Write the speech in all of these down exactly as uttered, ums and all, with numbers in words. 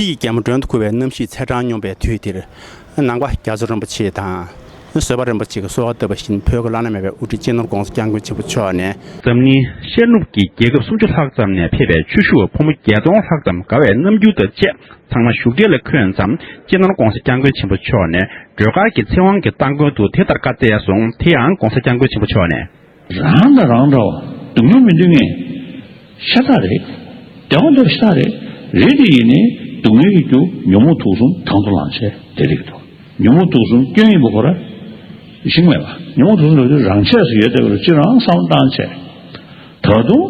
ཡི་རྒྱལ་མོ་མགྲོན་དུ་ཁུ་བའི་གནམ་གཤིས་ཚེས་གྲངས་སྙོམས་པའི་དུས་འདིར། ནང་པ་རྒྱ་མཚོ་རིན་པོ་ཆེ་དང་། བཟོད་པ་རིན་པོ་ཆེ་གིས་གསོལ་བ་བཏབ་པ་བཞིན། བོད་ཀྱི་བླ་ན་མེད་པའི་དབུ་ཁྲིད་སྤྱི་ནོར་༧གོང་ས་༧སྐྱབས་མགོན་ཆེན་པོ་མཆོག་ནས། འཛམ་གླིང་ཤར་ནུབ་ཀྱི་རྒྱལ་ཁབ་སུམ་ཅུ་ལྷག་ཙམ་ནས་ཕེབས་པའི་ཆོས་ཞུ་བ་ཕོ་མོ་བརྒྱད་སྟོང་ལྷག་ཙམ་དགའ་བའི་རྣམ་འགྱུར་དང་བཅས། ཚང་མ་བཞུགས་གྲལ་ལ་འཁོད་མཚམས། སྤྱི་ནོར་༧གོང་ས་༧སྐྱབས་མགོན་ཆེན་པོ་མཆོག་ནས་སྒྲོལ་དཀར་གྱི་ཚེ་དབང་གི་སྟ་གོན་དུ་དེ་ལྟར་བཀའ་སྩལ་སོང་། དེ་ཡང་༧གོང་ས་༧སྐྱབས་མགོན་ཆེན་པོ་མཆོག་ནས། རང་དང་རང་འདྲ་བ། སྡུག་བསྔལ་མི་འདོད་མཁན་ཤ་སྟག་རེད། བདེ་བ་འདོད་པ་ཤ་སྟག་རེད། རེད་དེ་ཡིན་ནའི་སྡུག་བསྔལ་གྱི་རྒྱུ་ཉོན་མོངས་དུག་གསུམ་དང་དུ་བླངས་བྱས་དེ་རིགས་དོ། ཉོན་མོངས་དུག་གསུམ་སྐྱོན་ཡིན་པ་ཁོ་རང་ཤེས་མེད་པ། ཉོན་མོངས་དུག་གསུམ་ལབ་དུས་རང་ཆས་སུ་ཡོད་བསྡད་པ་རེད། སྤྱིར་བཏང་བསམ་བློ་བཏང་བྱས། ད་དུང་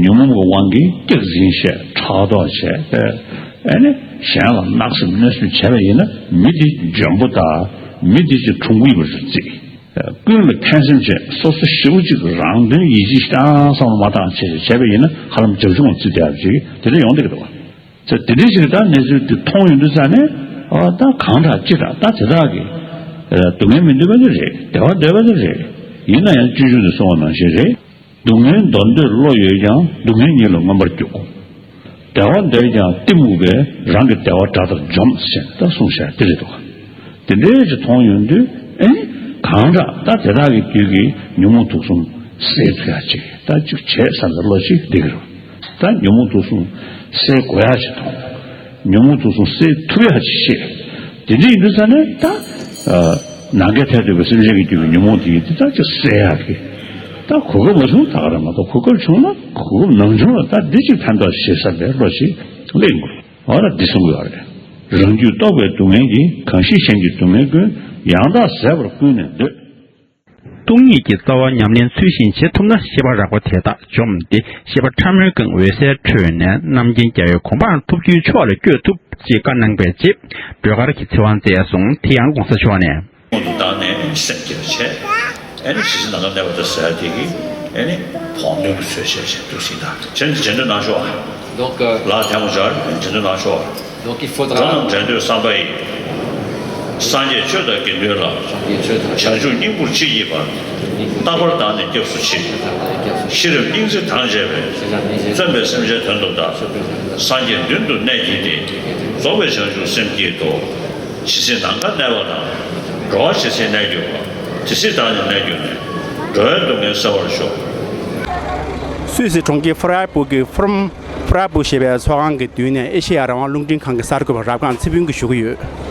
ཉོན་མོངས་ཀྱི་དབང་གིས་སྐྱག་རྫུན་བཤད། ཕྲག་དོག་བྱས། ཨ་ནི་གཞན་ལ་བརྣག་སེམས་གནོད་སེམས་བྱས་པ་ཡིན་ན། མི་དེ་འཇོན་པོ་དང་མི་དེ་ཅིག་གྲུང་པོ་ཡིན་པ་ཞིག་བརྩི། ཀུན་ལ་ཕན་སེམས་བྱས། སོ་སོ་ཞེ་པོ་ཅིག་རང་དོན་ཡིད་བྱེད་བཏང་བསམ་བློ་མ་བཏང་བྱས་བྱས་པ་ཡིན་ན། ཧ་ལམ་བྱབ་ཆུང་བརྩི་བསྡད་པ་ཅིག་དེ་འདྲ་ཡོང་བསྡད་ཀྱི་འདུག་བ། དེ་འདྲའི་ཞིག་ད་གནས་ཚུལ་དེ་མཐོང་ཡོང་དུས་ཙ་ནས། ཨ་ད་གང་དྲག་ཅི་དྲག་ད་དེ་དག་གིས་སྡུག་བསྔལ་མི་འདོད་པ་ནི་རེད། བདེ་བ་འདོད་པ་ནི་རེད། ཡིན་ན་ཡང་སྤྱོད་འཇུག་ནས་གསུངས་པ་ནང་བཞིན་རེད། སྡུག་བསྔལ་འདོར་འདོད་བློ་ཡོད་ཀྱང་། སྡུག་བསྔལ་ཉིད་ལ་མངོན་པར་རྒྱུག། བདེ་བ་འདོད་ཀྱང་གཏི་མུག་པས། རང་གི་བདེ་བ་དགྲ་ལྟར་འཇོམས་ཟེར་ད་གསུངས་བཞག་དེ་རེད་འདུག། དེ་འདྲའི་ཅིག་མཐོང་ཡོང་དུས། ཨེ་གང་དྲག་ད་དེ་དག་གི་རྒྱུད་ཀྱི་ཉོན་མོངས་དུག་གསུམ་སེལ་ཐུབ་ཡག་ཅིག་ད་ཅིག་བྱས་བསམ་པའི་བློ་ཅིག་སླེབས་ཀྱི་རེད། ད་ཉོན་མོངས་དུག་གསུམ་སེལ་དགོས་ཡག་ཅིག་མཐོང་། ཉོན་མོངས་དུག་གསུམ་སེལ་ཐུབ་ཡག་ཅིག་ཤེས། དེ་འདྲ་ཡིན་དུས་ཙ་ནས་ད། ཨ་ནམ་མཁའི་མཐས་གཏུགས་པའི་སེམས་ཅན་གྱི་རྒྱུད་ཀྱི་ཉོན་མོངས་དེ་ཡིན་དེ་ད་ཅིག་སེལ་ཡག་གི་ད་གོ་སྐབས་མ་བྱུང་ད་ག་རེ་མ་གཏོགས། གོ་སྐབས་བྱུང་ན་གོ་སྐབས་ནམ་བྱུང་ལ་ད་འདི་ཅིག་ཕན་ཐོགས་ཤེས་བསམ་པའི་བློ་ཅིག་སླེབས་དགོས། འོ་ན་འདི་གསུང་གི་ཡོད་རེད། རང་རྒྱུད་རྟོགས་པའི་སྡུག་བསྔལ་གྱིས། གང་ཞིག་གཞན་གྱི་སྡུག་བསྔལ་ཀུན། ཡང་དག་ཟད་པར་ཀུན་ནས་འདོད། སྟོང་ཉིད་ཀྱི་རྩ་བ་ཉམས་ལེན་ཚུལ་བཞིན་བྱེད་ཐུབ་ན། ཤེས་པ་རགས་པ་དེ་དག་འཇོམས་ཏེ། ཤེས་པ་ཕྲ་མོའི་གང་འོད་ཟེར་འཕྲོས་ནས། རྣམ་མཁྱེན་རྒྱལ་བའི་གོ་འཕང་ཐོབ་རྒྱུའི་མཆོག་ལ་བཀོད་ཐུབ་ཅེས་བཀའ་གནང་བའི་རྗེས། སྒྲོལ་དཀར་གྱི་ཚེ་དབང་སྩལ་སོང་། དེ་ཡང་༧གོང་ས་མཆོག་ནས། ཁོང་དུ་བཏང་ནས་སེམས་བསྐྱེད་པ་བྱས། ཨེ་ནི་ཇི་སྲིད་ནམ་མཁའ་གནས་པ་དང་ཟེར་ཡ་དེ་གིས་ཨེ་ནི་བོགས་འདོན་གྱི་ཚུལ་བྱས་བྱས་འདུག་ཟིན་ད། བྱས་ནས་རྗེས་ཟློས་གནང་ཤོག་ཨ། Donc, euh, ལ་ཐལ་མོ་སྦྱར་རྗེས་ཟློས་གནང་ཤོག་ཨ། Donc, il འགྲོ་faudra རྣམས་འདྲེན་འདོད་བསམ་པ་ཡིས། སངས་རྒྱས་ཆོས་དང་དགེ་འདུན་ལ། སངས་རྒྱས་ཆོས་དང་། བྱང་ཆུབ་སྙིང་པོར་མཆིས་ཀྱི་བར། རྣམ་པར་དག་ནས་སྐྱབས་སུ་མཆི། ཤེས་རབ་སྙིང་བརྩེ་དང་བཅས་པས། བརྩོན་པས་སེམས་ཅན་དོན་དུ་བདག་སངས་རྒྱས་མདུན་དུ་གནས་བགྱིས་ཏེ། རྫོགས་པའི་བྱང་ཆུབ་སེམས་བསྐྱེད་དོ། ཇི་སྲིད་ནམ་མཁའ་གནས་པ་དང་། འགྲོ་བ་ཇི་སྲིད་གནས་གྱུར་པ། དེ་སྲིད་བདག་ནི་གནས་གྱུར་ནས། འགྲོ་བའི་སྡུག་བསྔལ་སེལ་བར་ཤོག། སུད་སི་གྲོང་ཁྱེར་ཧྥ་རཱི་སྦུག་གི་ཧྥུ་རམ་ཧྥ་རཱི་སྦུག་ཞེས་པའི་ཚོགས་ཁང་གི་མདུན་ནས་ཨེ་ཤེ་ཡ་རང་དབང་རླུང་འཕྲིན་ཁང་གི་གསར་འགོད་པ་རབ་སྒང་ཚེ་ཕུན་གྱིས་ཞུ་གི་ཡོད།